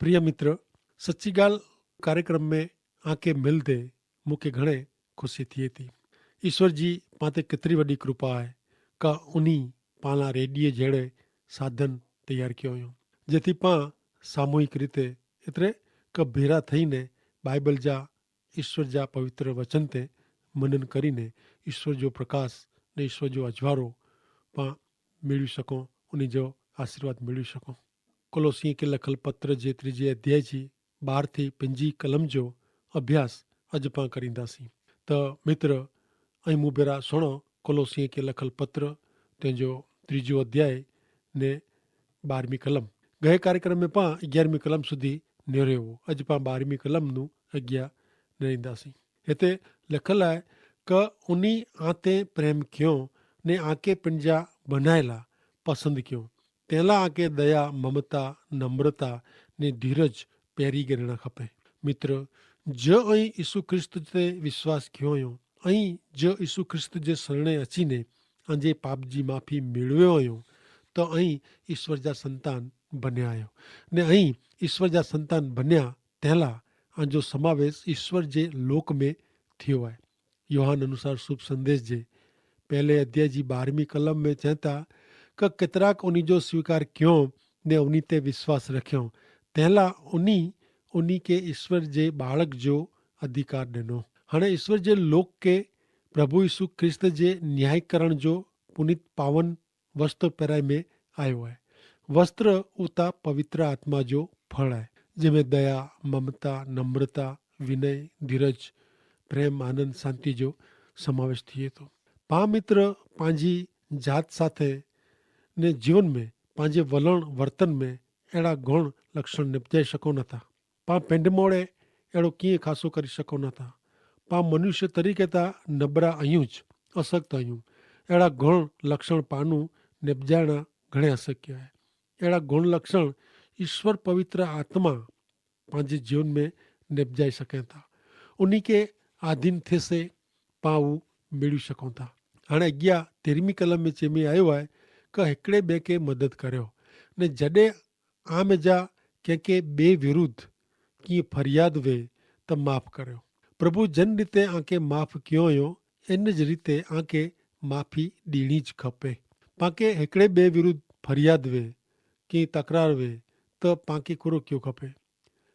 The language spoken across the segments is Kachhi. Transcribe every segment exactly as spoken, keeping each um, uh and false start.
પ્રિય મિત્ર, સચ્ચી ગાલ કાર્યક્રમ મેં આકે મિલ દે મુકે ઘણે ખુશી થી થી. ઈસ્વર જી પાતે કેતરી વડી કૃપા હૈ કા ઉની પાલા રેડિયે જેડ઼ે સાધન તૈયાર કિયો હોયો, જેથી પા સામૂહિક રીતે એતરે કે ભેરા થઈ ને બાઈબલ જા ઈસ્વર જા પવિત્ર વચન તે મનન કરી ને ઈસ્વર જો પ્રકાશ ને ઈસ્વર જો અજવારો પા મેળવી શકો, ઉની જો આશીર્વાદ મેળવી શકો. કોલોસિયે કે લખલ પત્ર જે ત્રીજે અધ્યાય જી બાર થી પંજી કલમ જો અભ્યાસ અજ પા કરીંદા સી. તો મિત્ર, અહીં મુભેરા સુણો, કોલોસિયે કે લખલ પત્ર તેનજો ત્રીજો અધ્યાય ને બારમી કલમ. ગયે કાર્યક્રમ મેં પા અગિયારમી કલમ સુધી નેરેવો, અજ પા બારમી કલમ નું અગિયા નેરીંદા સી. હેતા લખલ આય કે ઉની આતે પ્રેમ ક્યો ને આકે પંજા બનાયેલા પસંદ ક્યો, તેલા આકે દયા મમતા નમ્રતા ને ધીરજ પેરી ગેરણા ખપે. મિત્ર, જો અહીં ઈસુ ખ્રિસ્ત તે વિશ્વાસ ક્યો અહીં જો ઈસુ ખ્રિસ્ત જે સરણે અચીને આજે પાપ જી માફી મેળવ્યો અહીં, તો અહીં ઈસ્વર જા સંતાન બન્યા આયો. ને અહીં ઈસ્વર જા સંતાન બન્યા તેલા આજો સમાવેશ ઈસ્વર જે લોક મેં થયો આય. યોહાન અનુસાર શુભ સંદેશ જે પહેલે અધ્યાય જી બારમી કલમ મેં ચેતા કે કેતરાક ઉની જો સ્વીકાર ક્યો ને ઉની તે વિશ્વાસ રખ્યો, તેલા ઉની ઉની કે ઈસ્વર જે બાળક જો અધિકાર દેનો. હણે ઈસ્વર જે લોક કે પ્રભુ ઈસુ ખ્રિસ્ત જે ન્યાયીકરણ જો પુનિત પાવન વસ્ત્ર પેરાઈ મેં આયો હૈ. વસ્ત્ર ઉતા પવિત્ર આત્મા જો ફળ હૈ, જેમે દયા મમતા નમ્રતા વિનય ધીરજ પ્રેમ આનંદ શાંતિ જો સમાવેશ થિયે તો. પા મિત્ર, પાંજી જાત સાથે ને જીવન મેં પાંજે વલણ વર્તન મેં એડા ગણ લક્ષણ નેપજાઈ શકો નતા. પા પેંડમોડે એડો કિંય ખાસો કરી શકો નતા. પા મનુષ્ય તરીકે તા નબરા અયું જ અસક્ત અયું. એડા ગણ લક્ષણ પાનું નેપજાયણા ઘણે અસક્ય હૈ. એડા ગણ લક્ષણ ઈસ્વર પવિત્ર આત્મા પાંજે જીવન મેં નેપજાઈ શકે તા, ઉની કે આધીન થે સે પાઉ મેળવી શકો તા. હાણે અગિયા તેરમી કલમ મેં ચેમી આયો હૈ કે હેકડ઼ે બે કે મદદ કર્યો, ને જડે આમે જા કેંકે બે વિરુદ્ધ કિંય ફરિયાદ વે તો માફ કર્યો. પ્રભુ જેન રીતે આંકે માફ કિયો યો એન જ રીતે આંકે માફી દીણી જ ખપે. પાંકે હેકડ઼ે બે વિરુદ્ધ ફરિયાદ વે કિંય તકરાર વે તો પાંકે કુરો કિયો ખપે?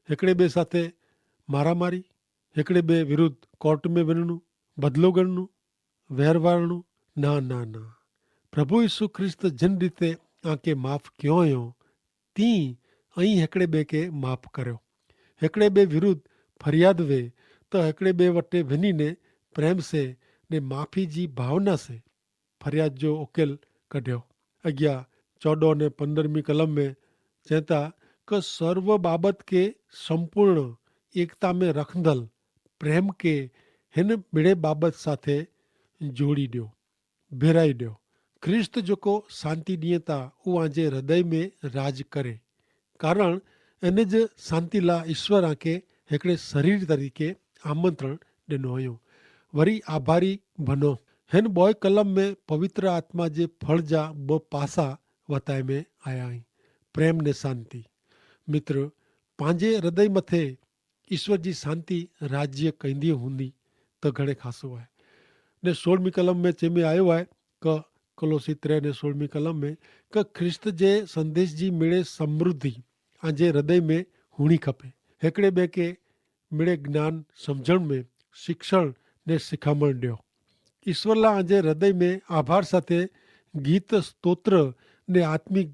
હેકડ઼ે બે સાથે મારામારી, હેકડ઼ે બે વિરુદ્ધ કોર્ટ મેં વેનનું, બદલો ગણનું, વહેરવારણું? ના ના ના. પ્રભુ ઈસુ ખ્રિસ્ત જેન રીતે આંકે માફ ક્યો યો તી અહીં હેકડ઼ે બે કે માફ કર્યો. હેકડ઼ે બે વિરુદ્ધ ફરિયાદ વે તો હેકડ઼ે બે વટે વેની ને પ્રેમ સે ને માફી જી ભાવના સે ફરિયાદ જો ઉકેલ કઢ્યો. અગિયા ચૌદો ને પંદરમી કલમ મેં ચેતા કે સર્વ બાબત કે સંપૂર્ણ એકતા મેં રખંદલ પ્રેમ કે હેન મિડે બાબત સાથે જોડી દ્યો, ભેરાઈ દ્યો. ખ્રિસ્ત જોકો શાંતિ દિયે તા ઉઆંજે હૃદય મેં રાજ કરે. કારણ અને જ શાંતિ લા ઈસ્વર આંકે હેકડ઼ે શરીર તરીકે આમંત્રણ દેનો હૈં. વરી આભારી ભનો. હેન બોય કલમ મેં પવિત્ર આત્મા જે ફળ જા બહ પાસા વતાય મેં આયા હૈં. પ્રેમ ને શાંતિ. મિત્ર, પાંજે હૃદય મતે ઈસ્વર જી શાંતિ રાજ્ય કૈંદી હુંદી તો ઘણે ખાસો હૈ. ને સોળમી કલમ મેં ચેમે આયો હૈ કે કલોસી ત્રે ને સોળમી કલમ મેં કે ખ્રિસ્ત જે સંદેશ જી મેળે સમૃદ્ધિ આજે હૃદય મેં હુણી ખપે. હેકડ઼ે બે કે મેળે જ્ઞાન સમઝણ મેં શિક્ષણ ને શિખામણ દ્યો. ઈસ્વર લા આજે હૃદય મેં આભાર સાથે ગીત સ્તોત્ર ને આત્મિક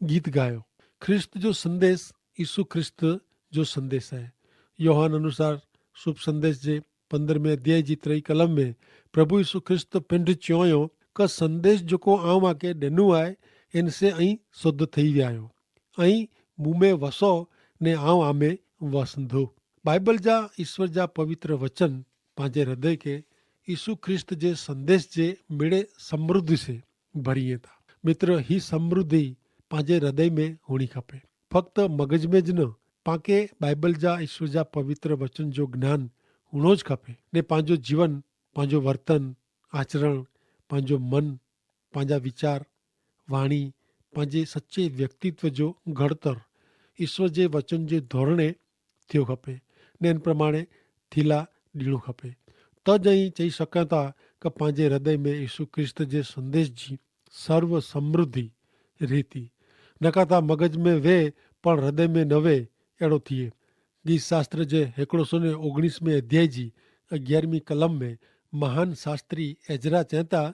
ગીત ગાયો. ખ્રિસ્ત જો સંદેશ ઈસુ ખ્રિસ્ત જો સંદેશ હૈ. યોહાન અનુસાર શુભ સંદેશ જે પંદ્રહ મેં અધ્યાય જી ત્રય કલમ મેં પ્રભુ ઈસુ ખ્રિસ્ત પિંડ ચ્યોંયો કે સંદેશ જોકો આઉં આકે ડેનું આય એન સે અહીં શુદ્ધ થઈ વ્યાયો. અહીં મુમે વસો ને આઉં આમે વસંધો. બાઈબલ જા ઈસ્વર જા પવિત્ર વચન પાંજે હૃદય કે ઈસુ ખ્રિસ્ત જે સંદેશ જે મેળે સમૃદ્ધિ સે ભરી થા. મિત્ર, હી સમૃદ્ધિ પાંજે હૃદય મેં હુણી ખપે. ફક્ત મગજ મેં જ ન, પાંકે બાઈબલ જા ઈસુ જા પવિત્ર વચન જો જ્ઞાન હુણો જ ખપે. ને પાંજો જીવન, પાંજો વર્તન, આચરણ, પાંજો મન, પાંજા વિચાર, વાણી, પાંજે સચ્ચે વ્યક્તિત્વ જો ઘડતર ઈસ્વર જે વચન જે ધોરણે થિયો ખપે, ને એન પ્રમાણે થીલા દીણો ખપે. તો જ અહીં ચહી શકાતા કે પાંજે હૃદય મેં ઈસુ ખ્રિસ્ત જે સંદેશ જી સર્વ સમૃદ્ધિ રહેતી. નકાતા મગજ મેં વે પણ હૃદય મેં નવે એડો થિયે. ગીત શાસ્ત્ર જે હેકડો સો ને ઓગણીસ મેં અધ્યાય જી અગિયારમી કલમ મેં મહાન શાસ્ત્રી એજરા ચેતા,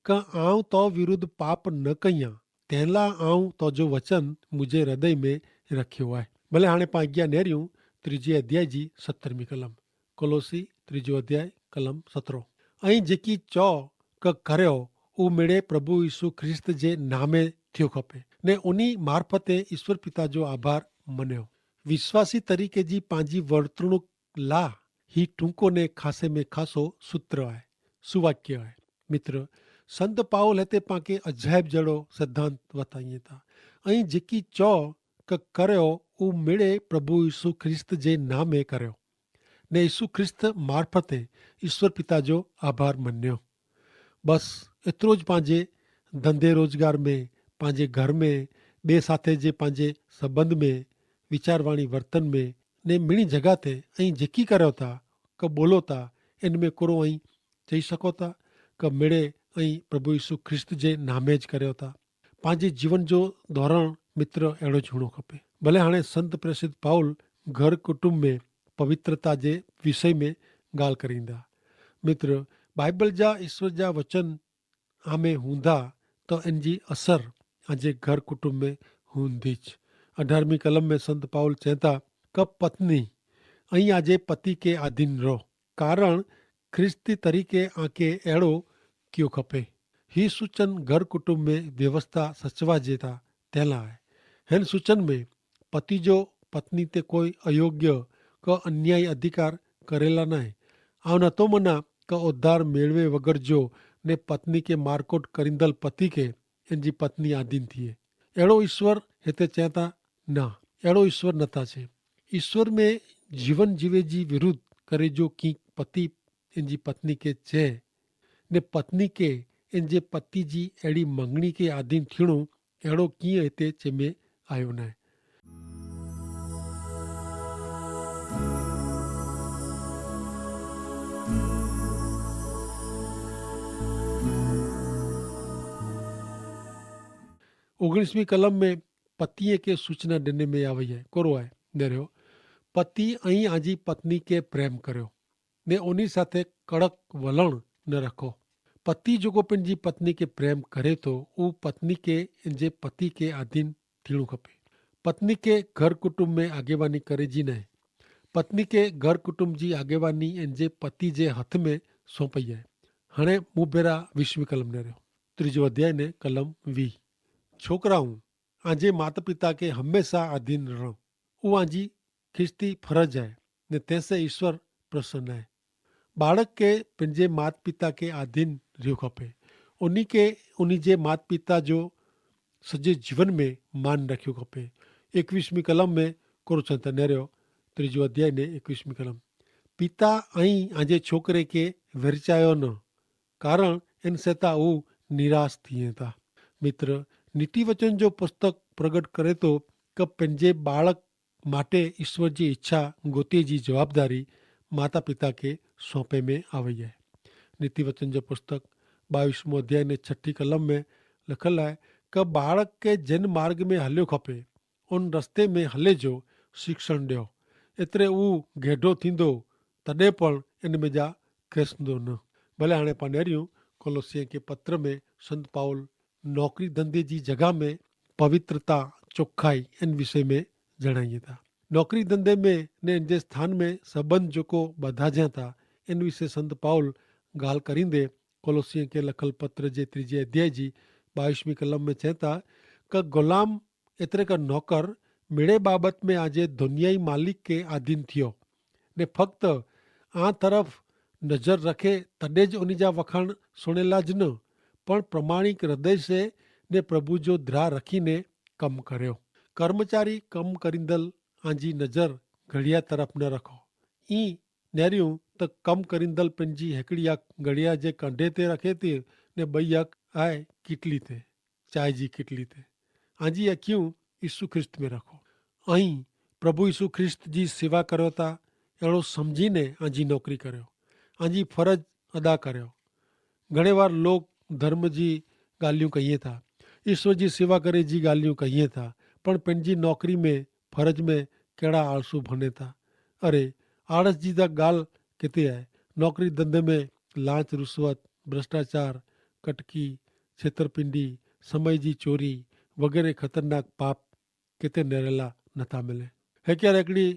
કે આઉં તો વિરુદ્ધ પાપ ન કહિયા, તેનલા આઉં તો જો વચન મુઝે હૃદય મેં રખ્યો આય. ભલે હાણે પાંજ્ઞા નેર્યું ત્રીજી અધ્યાય જી સત્તરમી કલમ. કોલોસી ત્રીજો અધ્યાય કલમ સતરો. અહીં જેકી ચો કે કર્યો ઉ મેળે પ્રભુ ઈસુ ખ્રિસ્ત જે નામે થયો ખપે, ને ઉની મારફતે ઈસ્વર પિતા જો આભાર મન્યો. વિશ્વાસી તરીકે જી પાંજી વર્તણૂક લા હી ટૂંકો ને ખાસે મેં ખાસો સૂત્ર આય, સુવાક્ય આય. મિત્ર, સંત પાઉલ હતે પાંકે અજાયબ જેડો સિદ્ધાંત વતાઈ થા. અહીં જેકી ચો કે કર્યો ઉ મેળે પ્રભુ ઈસુ ખ્રિસ્ત જે નામે કર્યો, ને ઈસુ ખ્રિસ્ત મારફતે ઈસ્વર પિતા જો આભાર મન્યો. બસ એતરો જ પાંજે ધંધે રોજગાર મેં, પાંજે ઘર મેં, બે સાથે જે પાંજે સંબંધ મેં, વિચારવાણી વર્તન મેં, ને મિણી જગા તે અહીં જેકી કર્યો થા કે બોલો થા, એન મેં કોરો અહીં ચહી શકો થા કે મેળે અહીં પ્રભુ ઈસુ ખ્રિસ્ત જે નામે જ કર્યો થા. પાંજે જીવન જો ધોરણ મિત્ર એડો જ હુણો ખપે. ભલે હાણે સંત પ્રેસિત પાઉલ ઘર કુટુંબ મેં પવિત્રતા જે વિષય મેં ગાલ કરીંદા. મિત્ર, બાઈબલ જા ઈસ્વર જા વચન આમે હુંદા, તો એનજી અસર આજે ઘર કુટુંબ મેં હુંદી જ. અઢારમી કલમ મેં સંત પાઉલ ચેતા, કે પત્ની અહીં આજે પતિ કે આધીન રહો, કારણ ખ્રિસ્તી તરીકે આકે એડો કિયો ખપે. હી સૂચન ઘર કુટુંબ મેં વ્યવસ્થા સચવા જેતા તેલા આય. હેન સૂચન મેં પતિ જો પત્ની તે કોઈ અયોગ્ય કે અન્યાયી અધિકાર કરેલા નાય. આવ નતો મના કે ઉદ્ધાર મેળવે વગર જો ને પત્ની કે મારકોટ કરીંદલ પતિ કે એનજી પત્ની આધીન થિયે. એડો ઈસ્વર હેતે ચેતા? ના, એડો ઈસ્વર નતા છે. ઈસ્વર મેં જીવન જીવે જી વિરુદ્ધ કરે જો કિંક પતિ એનજી પત્ની કે ચે, ને પત્ની કે એનજે પતિ જી એડી મંગણી કે આધીન થીણો એડો કિંય હેતે ચેમે આયો નાય. ઓગણીસમી કલમ મેં પતિએ કે સૂચના દેને મેં આવે હૈ, કોરો હૈ? દર્યો, પતિ અહીં આજી પત્ની કે પ્રેમ કર્યો ને ઓની સાથે કડક વલણ ન રાખો. પતિ જોકો પન જી પત્ની કે પ્રેમ કરે તો ઉહ પત્ની કે જે પતિ કે આધીન થીણું ખપે. પત્ની કે ઘર કુટુંબ મેં આગેવાની કરે જી નાય. પત્ની કે ઘર કુટુંબ જી આગેવાની એન જે પતિ જે હથ મેં સોંપઈ હૈ. હણે મુભેરા વિશ્વી કલમ ને રહ્યો, ત્રીજો અધ્યાય ને કલમ વી. છોકરા, આજે માતાપિતા કે હમેંશા આધીન રહો. ઉહ આજી ખ્રિસ્તી ફરજ હૈ ને તેસે ઈસ્વર પ્રસન હૈ. બાળક કે પન જે માતાપિતા કે આધીન રહ્યો ખપે. ઉની કે ઉની જે માતાપિતા જો સજે જીવન મેં માન રખ્યો ખપે. એકવીસમી કલમ મેં કોરો છંત નેર્યો, ત્રીજો અધ્યાય ને એકવીસમી કલમ. પિતા અહીં આજે છોકરે કે વેરચાયો ન, કારણ એન સેતા ઉહ નિરાશ થિયે તા. મિત્ર, નીતિ વચન જો પુસ્તક પ્રગટ કરે તો કે પન જે બાળક માટે ઈસ્વર જી ઇચ્છા ગોતે જી જવાબદારી માતાપિતા કે સોંપે મેં આવે હૈ. નીતિ વચન જો પુસ્તક બાવીસમો અધ્યાય ને છઠી કલમ મેં લખલ હૈ કે બાળક કે જેન માર્ગ મેં હલ્યો ખપે ઉન રસ્તે મેં હલે જો શિક્ષણ ડ્યો. એતરે ઉહ ગેઢો થીંદો તદે પણ એન મેં જા કેસંદો ન. ભલે હાણે પાનેર્યું કોલોસિયા કે પત્ર મેં સંત પાઉલ નોકરી ધંધે જી જગા મેં પવિત્રતા ચોખાઈ એન વિષય મેં જણાઈ થા. નોકરી ધંધે મેં ને એન જે સ્થાન મેં સંબંધ જોકો બધાજ્યા થા એન વિષય સંત પાઉલ ગાલ કરીંદે કોલોસિયા કે લખલ પત્ર જે ત્રીજે અધ્યાય જી બાવીસમી કલમ મેં ચેતા કે ગુલામ એતરે કા નોકર મેળે બાબત મેં આજે ધોનિયાઈ માલિક કે આધીન થિયો ને ફક્ત આ તરફ નજર રખે તદે જ ઉની જા વખાણ સુણેલા જ ન, પણ પ્રમાણિક હૃદય સે ને પ્રભુ જો દ્રાહ રખી ને કમ કર્યો. કર્મચારી કમ કરીંદલ આજી નજર ઘડિયા તરફ ન રખો. ઈ નેર્યું તો કમ કરીંદલ પન જી હેકડ઼ી અખ ઘડિયા જે કંડે તે રખે તે ને બઈ અખ આય કિટલી તે ચાય જી કિટલી તે. આજી અખિયું ઈસુ ખ્રિસ્ત મેં રખો. અહીં પ્રભુ ઈસુ ખ્રિસ્ત જી સેવા કર્યો તા એડો સમઝીને આજી નોકરી કર્યો, આજી ફરજ અદા કર્યો. ઘણે વાર લોક ધર્મ જી ગાલિયું કહિયે તા, ઈસુ જી સેવા કરે જી ગાલિયું કહિયે તા, પણ પેનજી નોકરી મેં ફરજ મેં કેડા આળસુ ભને તા? અરે, આળસ જી તા ગાલ કેતે આય? નોકરી ધંધે મેં લાંચ રુસવત, ભ્રષ્ટાચાર, કટકી, છેતરપિંડી, સમય જી ચોરી વગેરે ખતરનાક પાપ કેતે નેરેલા નતા મિલે? હેક્યાર એકડી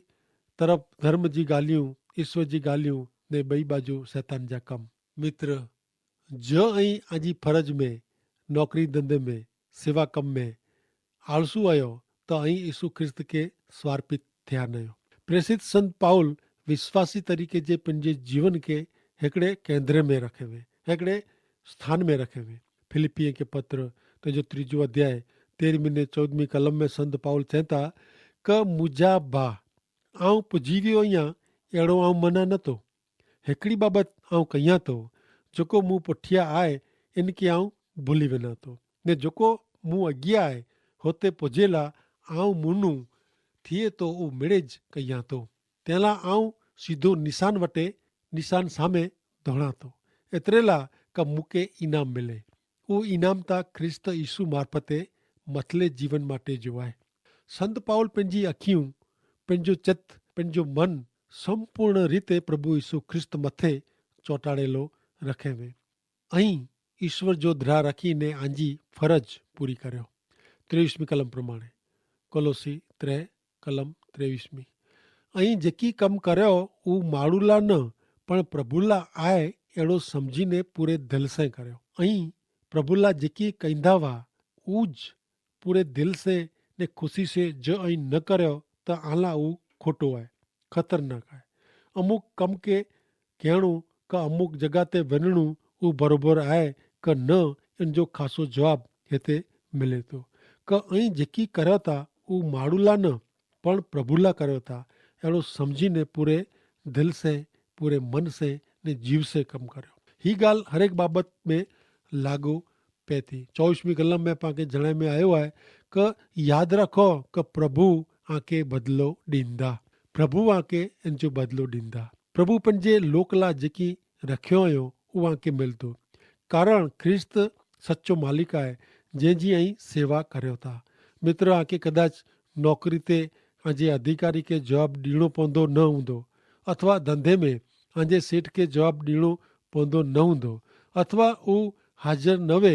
તરફ ધર્મ જી ગાલિયું, ઈસ્વર જી ગાલિયું, ને બઈ બાજુ સૈતાન જા કમ. મિત્ર, જો અહીં આજી ફરજ મેં, નોકરી ધંધે મેં, સેવા કમ મેં આળસુ આયો, તો અહીં ઈસુ ખ્રિસ્ત કે સ્વાર્પિત થયા નયો. પ્રેસિત સંત પાઉલ વિશ્વાસી તરીકે જે પનજે જીવન કે હેકડ઼ે કેન્દ્રે મેં રખે વે, હેકડ઼ે સ્થાન મેં રખે વે. ફિલિપ્પીએ કે પત્ર તેજો ત્રીજો અધ્યાય તેરમી ને ચૌદમી કલમ મેં સંત પાઉલ ચેતા, કે મુજા ભા, આઉં પજીવ્યો અહિયા એડો આઉં મના નતો. હેકડી બાબત આઉં કહિયા તો, જોકો મું પઠિયા આય એન કે આઉં ભૂલી વેના તો, ને જોકો મું અગિયા આય હોતે પજેલા આઉં મુનું થિયે તો ઉં મેડે જ કહિયા તો. તેલા આઉં સીધો નિશાન વટે નિશાન સામે ધોણા તો, એતરેલા કા મુકે ઇનામ મિલે. ઉં ઇનામ તા ખ્રિસ્ત ઈસુ મારફતે મથલે જીવન માટે જોવાય. સંત પાઉલ પેનજી અખિયું, પેનજો ચિત, પેનજો મન સંપૂર્ણ રીતે પ્રભુ ઈસુ ખ્રિસ્ત મતે ચોટાડેલો રખે વે. અહીં ઈસ્વર જો ધ્રા રાખી ને આંજી ફરજ પૂરી કર્યો. ત્રેવીસમી કલમ પ્રમાણે, કોલોસી ત્રે કલમ ત્રેવીસમી, અહીં જેકી કમ કર્યો ઉં માડૂલા ન પણ પ્રભુલા આય એડો સમઝીને પૂરે ધલસે કર્યો. અહીં પ્રભુલા જેકી કૈંધાવા ઉજ પૂરે દિલ સે ને ખુશી સે જો અહીં ન કર્યો, તો આલા ઉં ખોટો આય, ખતરનાક આય. અમુક કમ કે કહેણું કા અમુક જગા તે વનણું ઉં બરોબર આય કે ન? એનજો ખાસો જવાબ હેતે મિલે તો. કે અહીં જેકી કર્યો તા ઉં માડૂલા ન પણ પ્રભુલા કર્યો તા એડો સમઝીને પૂરે દિલ સે, પૂરે મન સે ને જીવ સે કમ કર્યો. હી ગાલ હરેક બાબત મેં લાગુ પેતી. ચોવીસમી કલમ મેં પાંકે જણાઈ મેં આયો હૈ, કે યાદ રાખો કે પ્રભુ આંકે બદલો દીંદા. પ્રભુ આંકે એનજો બદલો દીંદા. પ્રભુ પણ જે લોકલા જેકી રખ્યો હૈ ઉવાંકે મિલતો. કારણ ખ્રિસ્ત સચો માલિક આય, જેન જી અહીં સેવા કર્યો તા. મિત્ર, આંકે કદાચ નોકરી તે આજે અધિકારી કે જવાબ દીણો પોંદો ન હુંદો, અથવા ધંધે મેં આજે સેઠ કે જવાબ દીણો પોંદો ન હુંદો, અથવા ઉં હાજર નવે,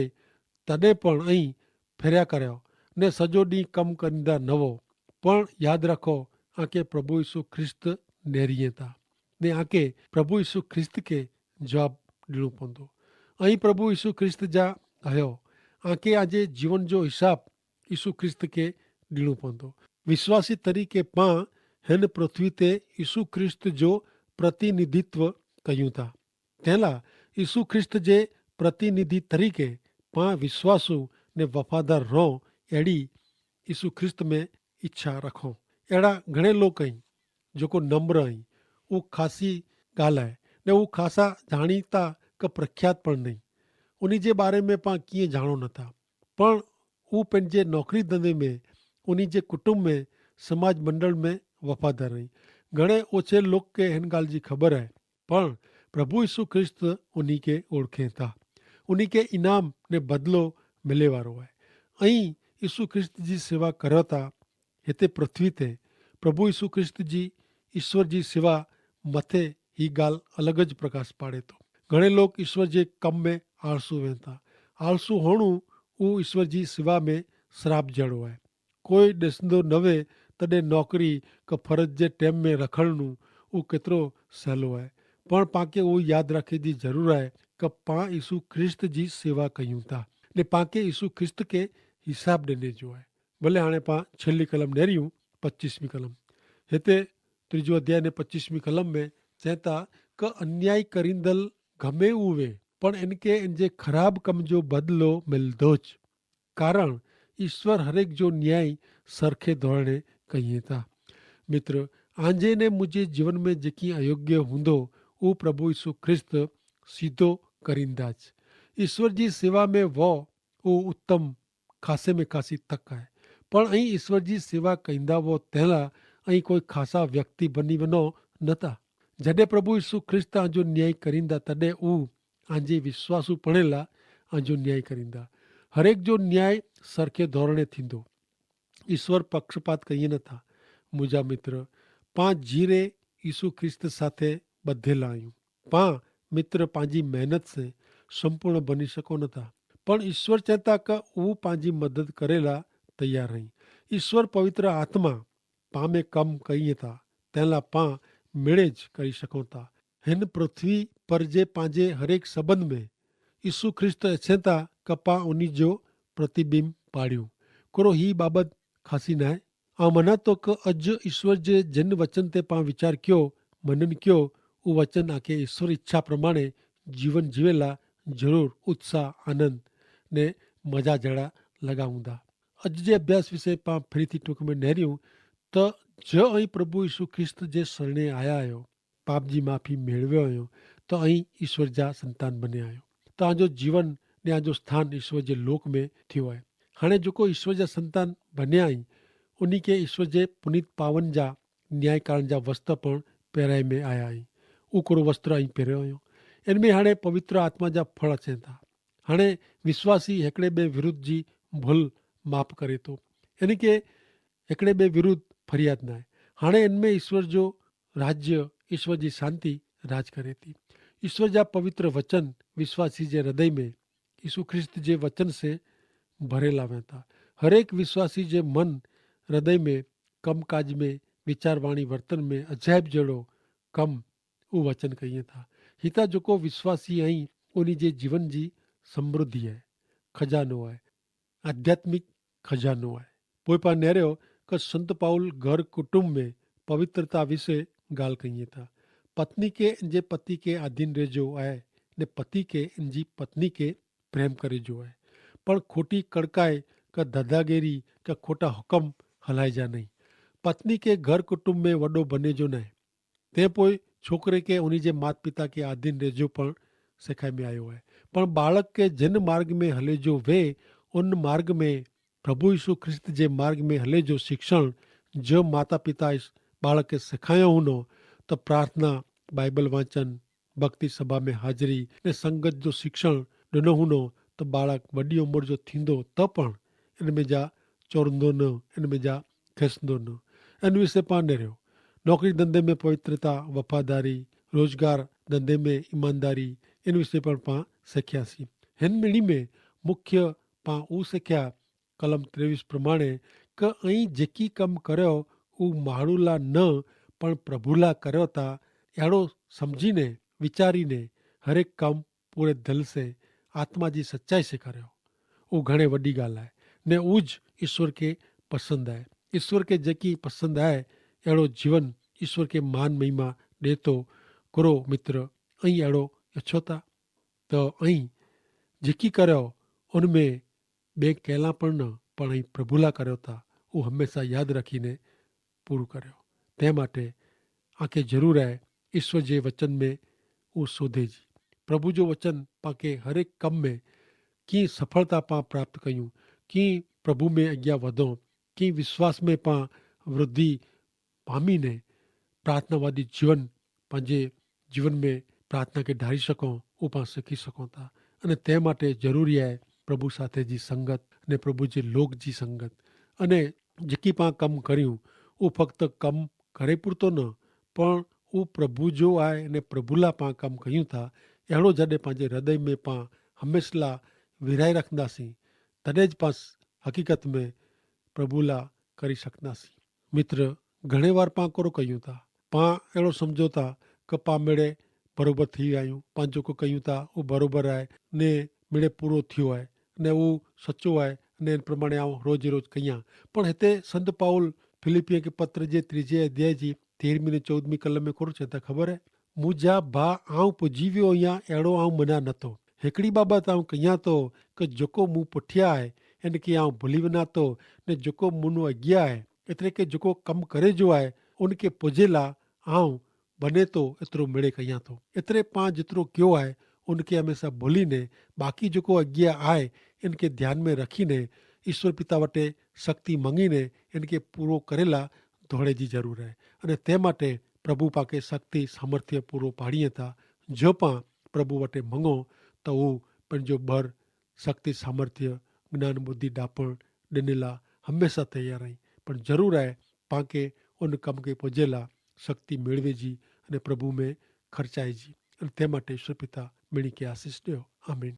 તદે પણ અહીં ફેર્યા કર્યો ને સજો દી કમ કરીંદા નવો. પણ યાદ રાખો, આંકે પ્રભુ ઈસુ ખ્રિસ્ત નેરિયે તા ને આંકે પ્રભુ ઈસુ ખ્રિસ્ત કે જવાબ દીણો પોંદો. અહીં પ્રભુ ઈસુ ખ્રિસ્ત જા હયો, આંકે આજે જીવન જો હિસાબ ઈસુ ખ્રિસ્ત કે દીણો પોંદો. વિશ્વાસી તરીકે પાં હેન પૃથ્વી તે ઈસુ ખ્રિસ્ત જો પ્રતિનિધિત્વ કહ્યું તા. તેલા ઈસુ ખ્રિસ્ત જે પ્રતિનિધિ તરીકે પાં વિશ્વાસુ ને વફાદાર રહો એડી ઈસુ ખ્રિસ્ત મેં ઇચ્છા રાખો. એડા ઘણે લોક અહીં જોકો નમ્ર અહીં, ઉં ખાસી ગાલ હૈ ને ઉં ખાસા જાણીતા કે પ્રખ્યાત પણ નહીં. ઉની જે બારે મેં પાં કિયે જાણો નતા, પણ ઉં પેનજે નોકરી ધંધે મેં, ઉની જે કુટુંબ મેં, સમાજ મંડળ મેં વફાદાર નહીં. ઘણે ઓછે લોક કે હેન ગાલ જી ખબર હૈ, પણ પ્રભુ ઈસુ ખ્રિસ્ત ઉની કે ઓળખે થા. ઉની કે ઇનામ ને બદલો મિલે વારો હૈ. અહીં ઈસુ ખ્રિસ્ત જી સેવા કરો થા. હેતે પૃથ્વી તે પ્રભુ ઈસુ ખ્રિસ્ત જી ઈસ્વર જી સેવા મતે હી ગાલ અલગ જ પ્રકાશ પાડે તો. ઘણે લોક ઈસ્વર જે કમ મેં આળસુ વેતા. આળસુ હોણું ઉં ઈસ્વર જી સેવા મેં સરાપ જેડો હૈ. કોઈ દેસંદો નવે તદે નોકરી કે ફરજ જે ટેમ મેં રખણનું ઉં કેતરો સહેલો હૈ. પણ પાંકે ઉં યાદ રાખે જી જરૂર હૈ કે પાં ઈસુ ખ્રિસ્ત જી સેવા કહ્યું તા ને પાંકે ઈસુ ખ્રિસ્ત કે હિસાબ દેને જો હૈ. ભલે હાણે પાં છેલ્લી કલમ નેર્યું પચ્ચીસમી કલમ હેતે ત્રીજો અધ્યાય ને પચ્ચીસમી કલમ મેં ચેતા કે અન્યાય કરીંદલ ગમે ઉવે, પણ એનકે એનજે ખરાબ કમ જો બદલો મિલદો જ. કારણ ઈસ્વર હરેક જો ન્યાય સરખે ધોરણે કહિયે તા. મિત્ર, આંજે ને મુઝે જીવન મેં જેકી અયોગ્ય હુંદો ઉં પ્રભુ ઈસુ ખ્રિસ્ત સીધો કરીંદા જ. ઈસ્વર જી સેવા મેં વો ઉં ઉત્તમ ખાસે મેં ખાસી તક આય. પણ અહીં ઈસ્વર જી સેવા કઈંદા વો તેલા અહીં કોઈ ખાસા વ્યક્તિ બની વનો નતા. જડે પ્રભુ ઈસુ ખ્રિસ્ત આજો ન્યાય કરીંદા તદે ઉ આજે વિશ્વાસુ પણેલા આજો ન્યાય કરીંદા. હરેક જો ન્યાય સરખે ધોરણે થીંદો. ઈસ્વર પક્ષપાત કહિયે ન થા. મુજા મિત્ર, પાં જીરે ઈસુ ખ્રિસ્ત સાથે બધેલા આયું. પાં મિત્ર પાંજી મહેનત સે સંપૂર્ણ બની શકો ન થા. પણ ઈસ્વર ચેતા કે ઉપાંજી મદદ કરેલા તૈયાર હૈં. ઈસ્વર પવિત્ર આત્મા પામે કમ કહિયે થા તેલા પાં મેળે જ કરી શકો થા. હેન પૃથ્વી પર જે પાંજે હરેક સંબંધ મેં ઈસુ ખ્રિસ્ત અછેતા કપા ઉની જો પ્રતિબિંબ પાડ્યું. કોરો હી બાબત ખાસી નાય? આ મનાતો કે અજ ઈસ્વર જે જેન વચન તે પાં વિચાર ક્યો, મનન ક્યો, ઉવચન આકે ઈસ્વર ઇચ્છા પ્રમાણે જીવન જીવેલા જરૂર ઉત્સાહ આનંદ ને મજા જેડા લગાઉંદા. અજ જે અભ્યાસ વિશે પાં ફરીથી ટૂંક મેં નહર્યું, તો જો અહીં પ્રભુ ઈસુ ખ્રિસ્ત જે સરણે આયા હૈ, પાપ જી માફી મેળવ્યો આયો, તો અહીં ઈસ્વર જા સંતાન બને આયો, તો આજો જીવન ને આજો સ્થાન ઈસ્વર જે લોક મેં થયો આય. હાણે જોકો ઈસ્વર જા સંતાન બને આઈ ઉની કે ઈસ્વર જે પુનિત પાવન જા ન્યાયકારણ જા વસ્ત્ર પણ પહેરાઈ મેં આયા આઈ. ઉકરો વસ્ત્ર અહીં પહેર્યો આયો. એન મેં હાણે પવિત્ર આત્મા જા ફળ અચેતા. હાણે વિશ્વાસી હેકડ઼ે બે વિરુદ્ધ જી ભલ માફ કરે તો એન કે હેકડ઼ે બે વિરુદ્ધ ફરિયાદ નાય. હાણે એન મેં ઈસ્વર જો રાજ્ય, ઈસ્વર જી શાંતિ રાજ કરે થી. ઈસ્વર જા પવિત્ર વચન વિશ્વાસી જે હૃદય મેં ઈસુ ખ્રિસ્ત જે વચન સે ભરેલા વેતા. હરેક વિશ્વાસી જે મન હૃદય મેં કમકાજ મેં વિચારવાણી વર્તન મેં અજાયબ જેડો કમ ઉવચન કહિયે થા. હિતા જોકો વિશ્વાસી અહીં ઉની જે જીવન જી સમૃદ્ધિ હૈ, ખજાનો હૈ, આધ્યાત્મિક ખજાનો હૈ. પોય પા નેર્યો કે સંત પાઉલ ઘર કુટુંબ મેં પવિત્રતા વિશે ગાલ કહિયે થા. પત્ની કે જે પતિ કે આધીન રહેજો હૈ, ને પતિ કે એનજી પત્ની કે પ્રેમ કરે જો હૈ. પણ ખોટી કડકાઈ કે ધધાગેરી કે ખોટા હુકમ હલાઈ જા નહીં. પત્ની કે ઘર કુટુંબ મેં વડો બને જો નહીં. તે પોય છોકરે કે ઉની જે માત પિતા કે આધીન રહેજો પણ સેખાઈ મેં આયો હૈ. પણ બાળક કે જેન માર્ગ મેં હલે જો વે ઉન માર્ગ મેં પ્રભુ ઈસુ ખ્રિસ્ત જે માર્ગ મેં હલે જો શિક્ષણ જો માતા પિતા બાળક કે સેખાયો હુનો, તો પ્રાર્થના, બાઈબલ વાંચન, ભક્તિ સભા મેં હાજરી ને સંગત જો શિક્ષણ ડનો હુનો, તો બાળક વડી ઉમર જો થીંદો તો પણ એન મેં જા ચોરંદો ન, એન મેં જા ખેંસંદો ન. એન વિશે પાંડે રહ્યો. નોકરી ધંધે મેં પવિત્રતા, વફાદારી, રોજગાર ધંધે મેં ઇમાનદારી, એન વિશે પણ પાં શેખ્યા સી. હેન મેં મુખ્ય પાં ઉ શેખ્યા કલમ ત્રેવીસ પ્રમાણે, કે અહીં જેકી કમ કર્યો ઉ માણુલા ન પણ પ્રભુલા કર્યો તા એડો સમઝીને વિચારીને હરેક કમ પૂરે ધલ સે આત્મા જી સચ્ચાઈ સે કર્યો. ઉ ઘણે વડી ગાલ આય ને ઉજ ઈસ્વર કે પસંદ આય. ઈસ્વર કે જેકી પસંદ આય એડો જીવન ઈસ્વર કે માન મહિમા દેતો. કરો મિત્ર, અહીં એડો યછો તા? તો અહીં જેકી કર્યો ઉનમેં બે કહેલા પણ ન પણ અહીં પ્રભુલા કર્યો તા. ઉ હમેંસા યાદ રાખીને પૂરો કર્યો. તે માટે આંખે જરૂર આય ઈસ્વર જે વચન મેં ઉ શોધે જી. પ્રભુ જો વચન પાંકે હરેક કમ મેં કી સફળતા પાં પ્રાપ્ત કહ્યું, કી પ્રભુ મેં અજ્ઞા વધો, કી વિશ્વાસ મેં પાં વૃદ્ધિ પામી ને પ્રાર્થનાવાદી જીવન પાંજે જીવન મેં પ્રાર્થના કે ઢારી શકો, ઉપાં શીખી શકો તા. અને તે માટે જરૂરી આય પ્રભુ સાથે જી સંગત, અને પ્રભુ જે લોક જી સંગત. અને જેકી પાં કમ કર્યું ઉ ફક્ત કમ કરે પૂરતો ન પણ ઉ પ્રભુ જો આય અને પ્રભુલા પાં કમ કહ્યું થા. એણો જડે પાંજે હૃદય મેં પાં હમેંસલા વિરાઈ રાખંદા સી, તદે જ પાં હકીકત મેં પ્રભુલા કરી શકંદા સી. મિત્ર, ઘણે વાર પાં કરો કહ્યું થા, પાં એડો સમઝો થા કે પાં મેડે બરોબર થી આયું, પાં જોકો કહ્યું થા ઉ બરોબર આય, ને મેડે પૂરો થ્યો આય, ને ઉ સચો આય, ને એન પ્રમાણે આઉં રોજે રોજ કહિયા. પણ હેતા સંત પાઉલ ફિલિપ્પીઓ કે પત્ર જે ત્રીજે અધ્યાય જી તેરમી ને ચૌદમી કલમ મેં કરો ચેતા ખબર હૈ? મુઝે ભા આઉં પજીવ્યો યા એડો આઉં મના નતો. હેકડી બાબત આઉં કહિયા તો કે જોકો મું પુઠ્યા હૈ એન કે આઉં ભુલી વના તો, ને જોકો મુનો અગિયા હૈ એતરે કે જોકો કમ કરે જો હૈ ઉન કે પજેલા આઉં બને તો એતરો મેડે કહિયા તો. એતરે પાં જેતરો ક્યો હૈ ઉન કે હમેંસા ભુલી ને બાકી જોકો અગિયા હૈ એન કે ધ્યાન મેં રખી ને ઈસ્વર પિતા વટે શક્તિ મંગીને એનકે પૂરો કરેલા ધોડે જી જરૂર હૈ. અને તે માટે પ્રભુ પાકે શક્તિ સામર્થ્ય પૂરો પાડીએ તા. જો પાં પ્રભુ વટે મંગો તો ઉં પન જો બર શક્તિ સામર્થ્ય જ્ઞાન બુદ્ધિ ડાપણ ડેનેલા હમેંશા તૈયાર હૈં. પણ જરૂર હૈ પાંકે ઉન કમ કે પજેલા શક્તિ મેળવે જી અને પ્રભુ મેં ખર્ચાએ જી. અને તે માટે ઈસ્વર પિતા મેણી કે આશીસ ડયો. આમીન.